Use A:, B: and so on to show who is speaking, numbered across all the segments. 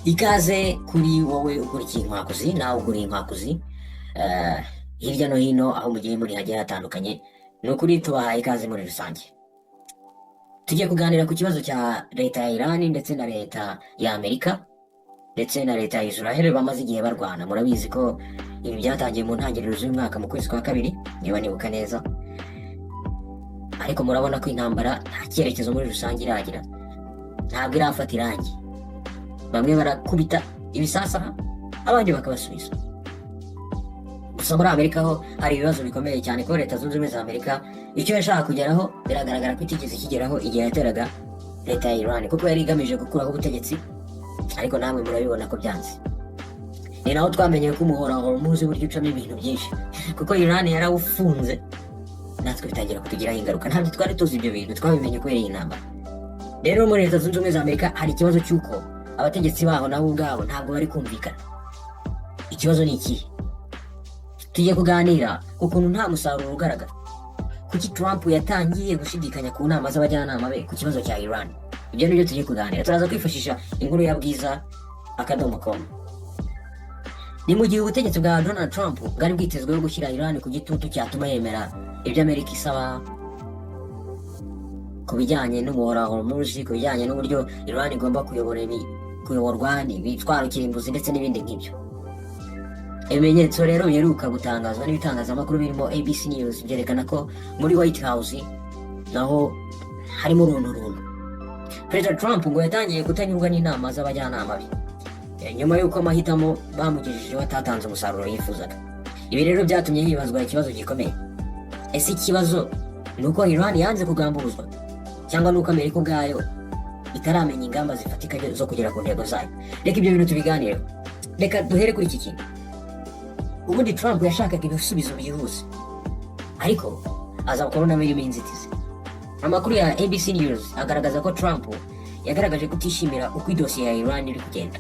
A: Ikaze kuri wowe ukurikiye Inkwakuzi, nawe uguriye Inkwakuzi, hirya no hino aho mugiye muri hagiye hatandukanye, ni ukuri tubahaye ikaze muri rusange. Tugiye kuganira ku kibazo cya leta ya Iran ndetse na leta ya Amerika ndetse na leta ya Israel bamaze igihe barwana. Murabizi ko ibi byatangiye mu ntangiriro z'uyu mwaka mu kwezi kwa kabiri, niba nibuka neza. Ariko murabona ko intambara nta cyerekezo muri rusange iragira, ntabwo irafata irangi. Bamwe barakubita ibisasa aha, abandi bakabasubiza. Gusa muri Amerika ho hari ibibazo bikomeye cyane, ko Leta Zunze Ubumwe za Amerika icyo yashaka kugeraho biragaragara ko itigeze ikigeraho igihe yateraga leta ya Iran, kuko yari igamije gukuraho ubutegetsi, ariko namwe murabibona ko byanze. Ni naho twamenye ko umuhora wa Hormuz burya ucamo ibintu byinshi, kuko Iran yarawufunze, natwe bitangira kutugiraho ingaruka. Ntabwo twari tuzi ibyo bintu, twabimenye kubera iyi ntambara. Rero muri Leta Zunze Ubumwe za Amerika hari ikibazo cy'uko abategetsi baho nabo ubwabo ntabwo bari kumvikana. Ikibazo ni ikihe? Tugiye kuganira ku kuntu nta musaruro ugaragara. Kuki Trump yatangiye gushidikanya ku nama z'abajyanama be ku kibazo cya Iran? Ibyo nibyo tugiye kuganira. Turaza kwifashisha inkuru ya bwiza.com. Ni mu gihe ubutegetsi bwa Donald Trump bwari bwitezweho gushyira Iran ku gitutu cyatuma yemera ibyo Amerika isaba ku bijyanye n'umuhora wa Hormuz, ku bijyanye n'uburyo Iran igomba kuyobora kuyoborwa ibitwaro kirimbuzi ndetse n'ibindi nk'ibyo. Ibimenyetso rero biheruka gutangazwa n'ibitangazamakuru birimo ABC News byerekana ko muri White House naho harimo uruntu runtu. Perezida Trump ngo yatangiye kutanyurwa n'inama z'abajyanama be, nyuma y'uko amahitamo bamugejejeho atatanze umusaruro yifuzaga. Ibi rero byatumye hibazwa ikibazo gikomeye: ese ikibazo ni uko Iran yanze kugamburuzwa, cyangwa ni uko Amerika ubwayo itaramenya ingamba zifatika zo kugera ku ntego zayo? Reka ibyo bintu tubiganireho. Reka duhere kuri iki kintu. Ubundi Trump yashakaga ibisubizo byihuse, ariko aza kubona birimo inzitizi. Amakuru ya ABC News agaragaza ko Trump yagaragaje kutishimira uko idosiye ya Iran iri kugenda.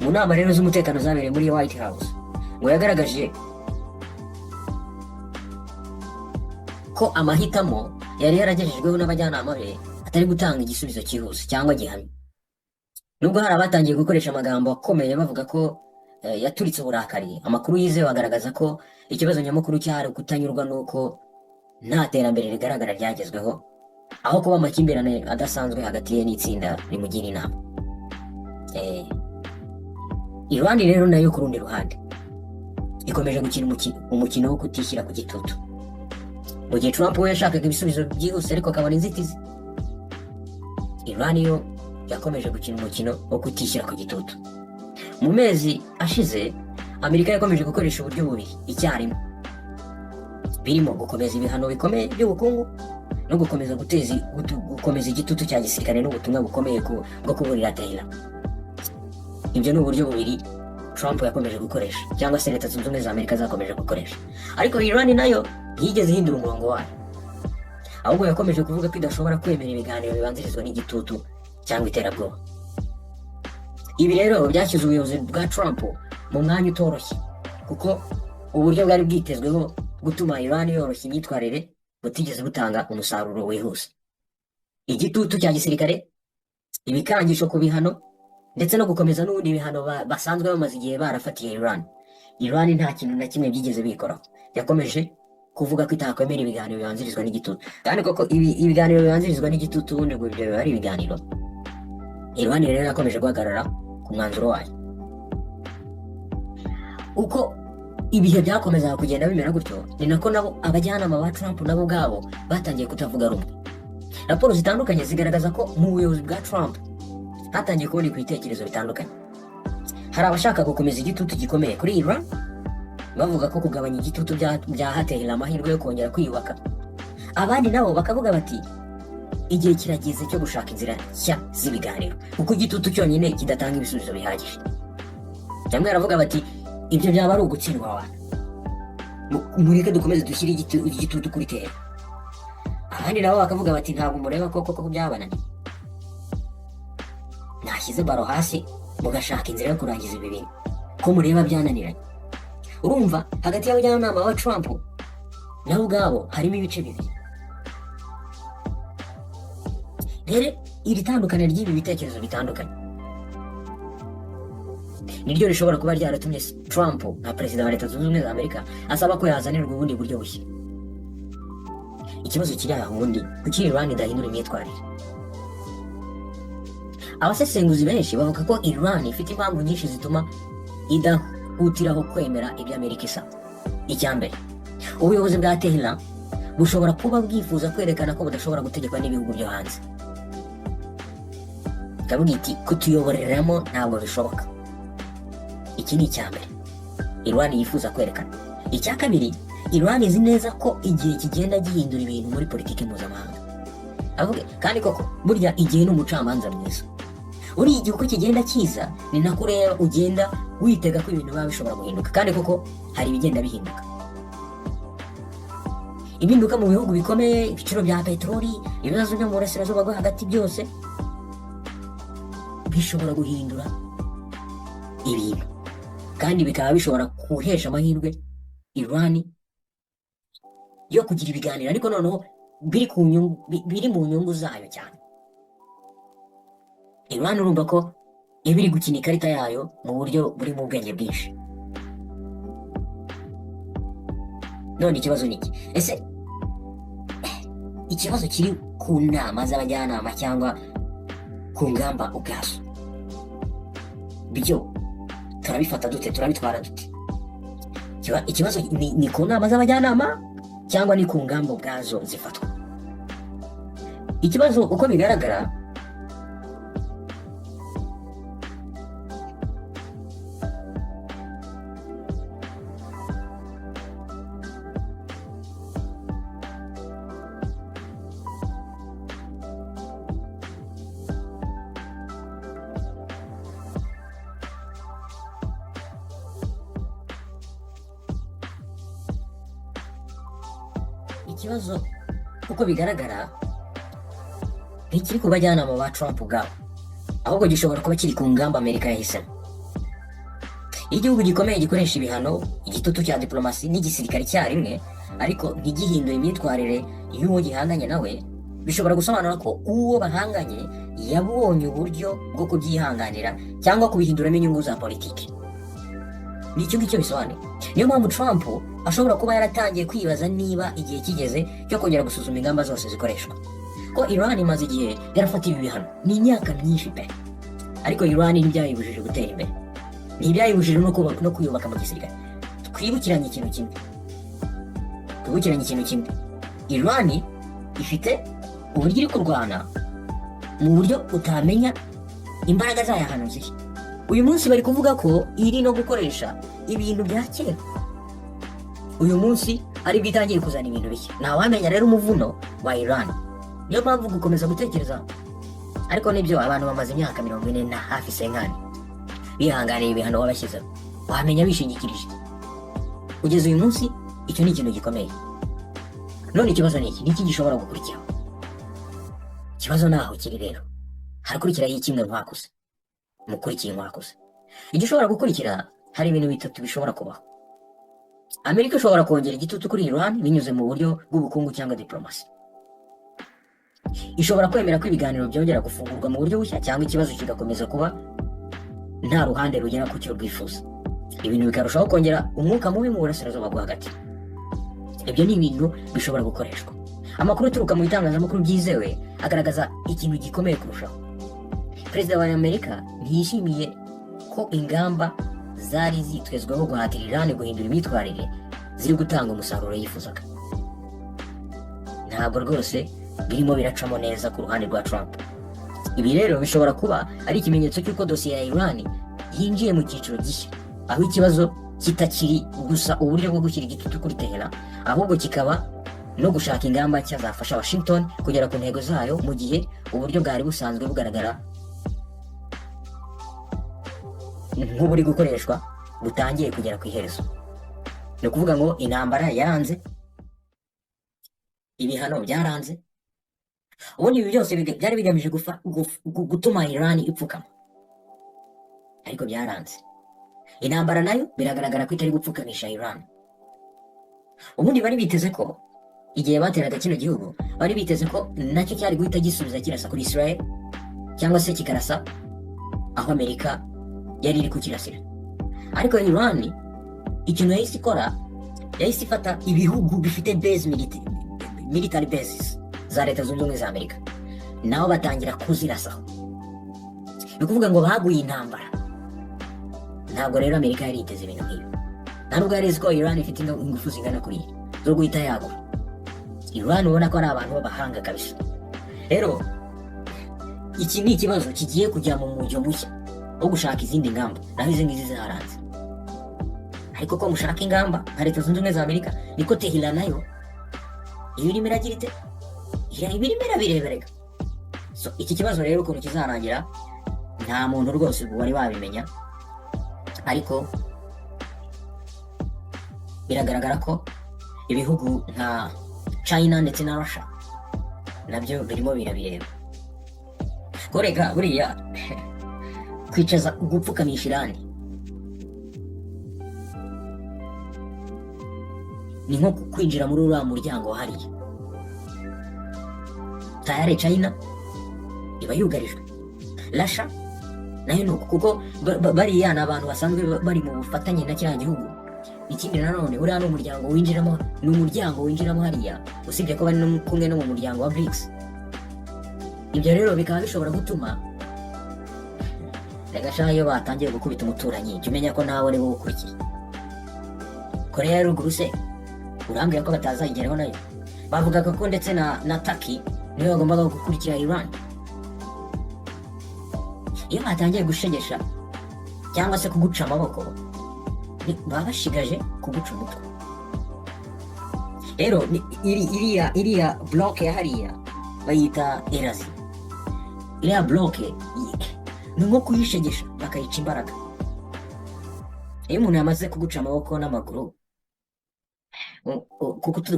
A: Mu nama rero z'umutekano zabereye muri White House, ngo yagaragaje ko amahitamo yari yaragejejweho n'abajyanama be atari gutanga igisubizo cyihuse cyangwa gihamye. Nubwo hari abatangiye gukoresha amagambo akomeye bavuga ko yaturitse uburakari, amakuru yizewe agaragaza ko ikibazo nyamukuru cyari ukutanyurwa n'uko nta terambere rigaragara ryagezweho, aho kuba amakimbirane adasanzwe hagati ye n'itsinda rimugira inama. Iran rero nayo ku rundi ruhande ikomeje gukina umukino wo kutishyira ku gitutu. Mu gihe Trump we yashakaga ibisubizo byihuse ariko akabona inzitizi, Iran yo yakomeje gukina umukino wo kutishyira ku gitutu. Mu mezi ashize, Amerika yakomeje gukoresha uburyo bubiri icyarimwe, birimo gukomeza ibihano bikomeye by'ubukungu no gukomeza guteza gukomeza igitutu cya gisirikare n'ubutumwa bukomeye bwo kuburira Tehran. Ibyo ni uburyo bubiri Trump yakomeje gukoresha, cyangwa se Leta Zunze Ubumwe za Amerika zakomeje gukoresha. Ariko Iran nayo ntiyigeze ihindura umurongo wayo, ahubwo yakomeje kuvuga ko idashobora kwemera ibiganiro bibanzirizwa n'igitutu cyangwa iterabwoba. Ibi rero byashyize ubuyobozi bwa Trump mu mwanya utoroshye, kuko uburyo bwari bwitezweho gutuma Iran yoroshya imyitwarire butigeze butanga umusaruro wihuse. Igitutu cya gisirikare, ibikangisho ku bihano, ndetse no gukomeza n'ubundi bihano basanzwe bamaze igihe barafatiye Iran, Iran nta kintu na kimwe byigeze bikoraho. Yakomeje kuvuga ko itakwemera ibiganiro bibanzirizwa n'igitutu. Kandi koko ibiganiro bibanzirizwa n'igitutu, ubundi ngo ibyo biba ari ibiganiro? Iran rero yakomeje guhagarara ku mwanzuro wayo. Uko ibihe byakomezaga kugenda bimera gutyo, ni nako nabo abajyanama ba Trump nabo ubwabo batangiye kutavuga rumwe. Raporo zitandukanye zigaragaza ko mu buyobozi bwa Trump hatangiye kuboneka ibitekerezo bitandukanye. Hari abashaka gukomeza igitutu gikomeye kuri Iran, bavuga ko kugabanya igitutu byahatera amahirwe yo kongera kwiyubaka. Abandi nabo bakavuga bati igihe kirageze cyo gushaka inzira nshya z'ibiganiro, kuko igitutu cyonyine kidatanga ibisubizo bihagije. Bamwe baravuga bati ibyo byaba ari ugutsindwa abantu. Mureke dukomeze dushyire igitutu kuri Tehran. Abandi nabo bakavuga bati ntabwo mureba ko koko byabananiye, nashyize baro hasi mugashaka inzira yo kurangiza ibi bintu, ko mureba byananiranye. Urumva hagati y'abajyanama ba Trump nabo ubwabo harimo ibice bibiri. Rero iri tandukaniro ry'ibi bitekerezo bitandukanye Niryo rishobora kuba ryaratumye Trump nka perezida wa Leta Zunze Ubumwe za Amerika asaba ko yazanirwa ubundi buryo bushya. Ikibazo kiri aho ubundi, kuki Iran idahindura imyitwarire? Abasesenguzi benshi bavuga ko Iran ifite impamvu nyinshi zituma idahutiraho kwemera ibyo Amerika isaba. Icya mbere, ubuyobozi bwa Tehran bushobora kuba bwifuza kwerekana ko budashobora gutegekwa n'ibihugu byo hanze. Ikavuga iti: "Kutuyoboreramo ntabwo bishoboka." Iki ni icya mbere Iran yifuza kwerekana. Icya kabiri, Iran izi neza ko igihe kigenda gihindura ibintu muri politiki mpuzamahanga. Avuge kandi koko, burya igihe ni umucamanza mwiza. Uriya igihe uko kigenda kiza, ni nako ureba ugenda witega ko ibintu biba bishobora guhinduka, kandi koko hari ibigenda bihinduka. Impinduka mu bihugu bikomeye, ibiciro bya peteroli, ibibazo byo mu burasirazuba bwo hagati, byose bishobora guhindura ibintu kandi bikaba bishobora guhesha amahirwe Iran yo kugira ibiganiro, ariko noneho biri ku nyungu, biri mu nyungu zayo cyane. Iran urumva ko iba iri gukina ikarita yayo mu buryo buri mu bwenge bwinshi. None ikibazo ni iki? Ese ikibazo kiri ku nama z'abajyanama cyangwa ku ngamba ubwazo? Byo turabifata dute? Turabitwara dute? Ikibazo ni ku nama z'abajyanama cyangwa ni ku ngamba ubwazo zifatwa? Ikibazo uko bigaragara, ikibazo uko bigaragara ntikiri ku bajyanama ba Trump ubwabo, ahubwo gishobora kuba kiri ku ngamba Amerika yahisemo. Iyo igihugu gikomeye gikoresha ibihano, igitutu cya diplomasi n'igisirikare icyarimwe, ariko ntigihindure imyitwarire y'uwo gihanganye nawe, bishobora gusobanura ko uwo bahanganye yabonye uburyo bwo kubyihanganira cyangwa kubihinduramo inyungu za politiki. Ni icyo ngicyo bisobanuye. Niyo mpamvu Trump ashobora kuba yaratangiye kwibaza niba igihe kigeze cyo kongera gusuzuma ingamba zose zikoreshwa, ko Iran imaze igihe yarafatiwe ibihano, ni imyaka myinshi pe, ariko Iran ntibyayibujije gutera imbere, ntibyayibujije no kwiyubaka mu gisirikare. Twibukiranye ikintu kimwe, twibukiranye ikintu kimwe: Iran ifite uburyo iri kurwana mu buryo utamenya imbaraga zayo ahantu ziri. Uyu munsi bari kuvuga ko iri no gukoresha ibintu bya kera, uyu munsi aribwo itangiye kuzana ibintu bishya. Ntawamenya rero umuvuno wa Iran. Niyo mpamvu gukomeza gutekereza, ariko nibyo, abantu bamaze imyaka 40 na hafi 50 bihanganiye ibihano wabashyizeho, wamenya bishingikirije kugeza uyu munsi. Icyo ni ikintu gikomeye. None ikibazo ni iki: ni iki gishobora gukurikiraho? Ikibazo naho kiri rero, harakurikiraho kimwe nkwakuze mukurikiye nkwakuze. Igishobora gukurikira, hari ibintu bitatu bishobora kubaho. Amerika ishobora kongera igitutu kuri Iran binyuze mu buryo bw'ubukungu cyangwa diplomasi. Ishobora kwemera ko ibiganiro byongera gufungurwa mu buryo bushya, cyangwa ikibazo kigakomeza kuba nta ruhande rugera ku cyo rwifuza, ibintu bikarushaho kongera umwuka mubi mu burasirazuba bwo hagati. Ibyo ni ibintu bishobora gukoreshwa. Amakuru aturuka mu bitangazamakuru byizewe agaragaza ikintu gikomeye kurushaho: perezida wa Amerika ntiyishimiye ko ingamba zari zitezweho guhatira Iran guhindura imyitwarire ziri gutanga umusaruro yifuzaga. Ntabwo rwose birimo biracamo neza ku ruhande rwa Trump. Ibi rero bishobora kuba ari ikimenyetso cy'uko dosiye ya Iran yinjiye mu cyiciro gishya, aho ikibazo kitakiri gusa uburyo bwo gushyira igitutu kuri Tehran, ahubwo kikaba no gushaka ingamba nshya zafasha Washington kugera ku ntego zayo mu gihe uburyo bwari busanzwe bugaragara nk'uburi gukoreshwa butangiye kugera ku iherezo. Ni ukuvuga ngo intambara yaranze, ibihano byaranze. Ubundi ibi byose byari bigamije gutuma Iran ipfukama, ariko byaranze. Intambara nayo biragaragara ko itari gupfukamisha Iran. Ubundi bari biteze ko igihe bateraga kino gihugu, bari biteze ko nacyo cyari guhita gisubiza kirasa kuri Israel cyangwa se kikarasa aho Amerika yari iri kukirasira. Ariko Iran ikintu yahise ikora, yahise ifata ibihugu bifite base military bases za Leta Zunze Ubumwe za Amerika, nabo batangira kuzirasaho. Ni ukuvuga ngo baguye intambara. Ntabwo rero Amerika yari yiteze ibintu nk'ibi, nta nubwo yari izi ko Iran ifite ingufu zingana kuriya zo guhita yagura. Iran ubona ko ari abantu b'abahanga kabisa. Rero iki ni ikibazo kigiye kujya mu mujyo mushya wo gushaka izindi ngamba, naho izi ngizi zaranze. Ariko ko mushaka ingamba nka Leta Zunze Ubumwe za Amerika, niko Tehran nayo iyo irimo iragira ite, iba irimo irabireberega. So iki kibazo rero ukuntu kizarangira nta muntu rwose ubu wari wabimenya, ariko biragaragara ko ibihugu nka China ndetse na Russia nabyo birimo birabireba. Korega buriya kwicaza gupfukamisha Irani ni nko kwinjira muri uriya muryango hariya. Tayari China iba yugarijwe, Russia nayo ni uko, kuko bariya ni abantu basanzwe bari mu bufatanye na kiriya gihugu. Ikindi nanone, uriya ni umuryango winjiramo, ni umuryango winjiramo hariya, usibye ko bari no kumwe no mu muryango wa BRICS. Ibyo rero bikaba bishobora gutuma, rega sha, iyo batangiye gukubita umuturanyi, jya umenya ko nawe ari wowe ukurikiye. Korea ya Ruguru se urambwira ko batazayigeraho nayo? Bavugaga ko ndetse na Turkey niyo bagombaga gukurikira Iran. Iyo batangiye gushegesha cyangwa se kuguca amaboko, baba bashigaje kuguca umutwe. Rero iriya bloc ya hariya bayita Eurasie. Iriya bloc ni nko kuyishegesha bakayica imbaraga. Iyo umuntu yamaze kuguca amaboko n'amaguru,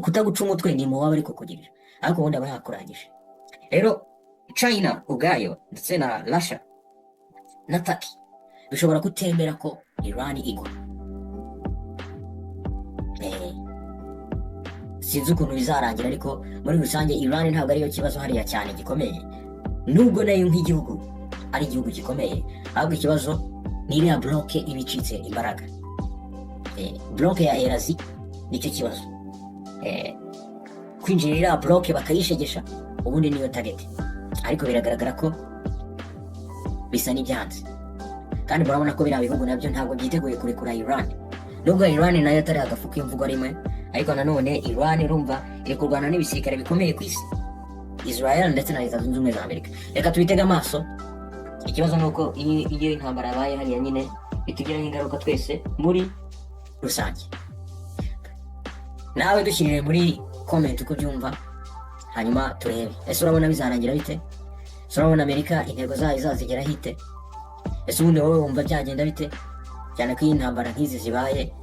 A: kutaguca umutwe ni mu waba ari kukugirira, ariko ubundi aba yakurangije. Rero China ubwayo ndetse na Russia na Turkey bishobora kutemera ko Iran igwa. Sinzi ukuntu bizarangira, ariko muri rusange Iran ntabwo ariyo kibazo hariya cyane gikomeye, nubwo nayo nk'igihugu ari igihugu gikomeye. Ahubwo ikibazo ni iriya bloc iba icitse imbaraga. Bloc ya Eurasie nicyo kibazo. Kwinjira iriya bloc bakayishegesha, ubundi niyo target, ariko biragaragara ko bisa n'ibyanze. Kandi murabona ko biriya bihugu nabyo ntabwo byiteguye kurekura Iran, nubwo Iran nayo atari agafu k'imvugo rimwe. Ariko nanone Iran urumva iri kurwana n'ibisirikare bikomeye ku isi, Israel ndetse na Leta Zunze Ubumwe za Amerika. Reka tubitege amaso. Ikibazo ni uko iyo intambara yabaye hariya nyine bitugiraho ingaruka twese muri rusange. Nawe dushyirire muri comment uko ubyumva, hanyuma turebe. Ese urabona bizarangira bite? Ese urabona Amerika intego zayo izazigeraho ite? Ese ubundi wowe wumva byagenda bite, cyane ko iyi ntambara nk'izi zibaye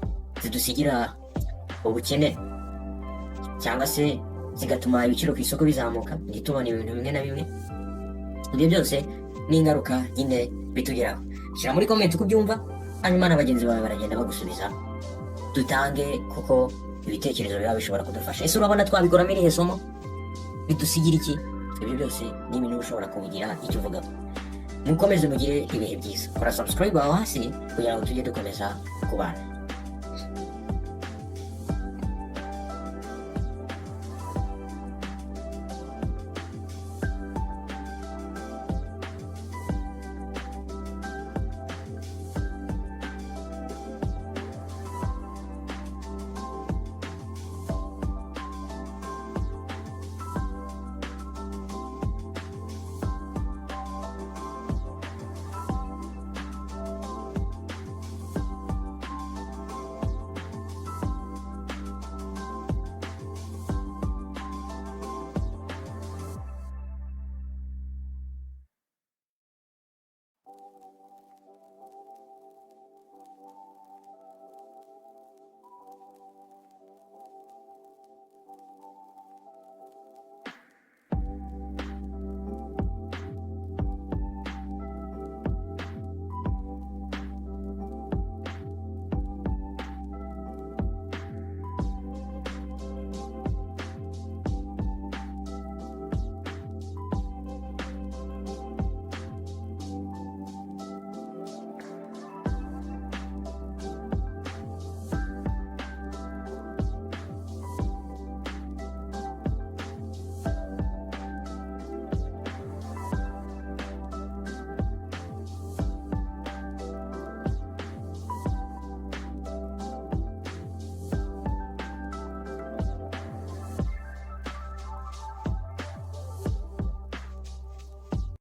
A: zidusigira ubukene cyangwa se zigatuma ibiciro ku isoko bizamuka, ntitubone ibintu bimwe na bimwe? Ibyo byose ni ingaruka nyine bitugeraho. Shyira muri comment uko ubyumva, hanyuma na bagenzi bawe baragenda bagusubiza. Dutange kuko ibitekerezo biba bishobora kudufasha. Ese urabona twabikoramo irihe somo? Bidusigira iki? Ibyo byose ni ibintu ushobora kugira icyo uvugaho. Mukomeze mugire ibihe byiza. Kora subscribe aho hasi kugira ngo tujye dukomeza kubana.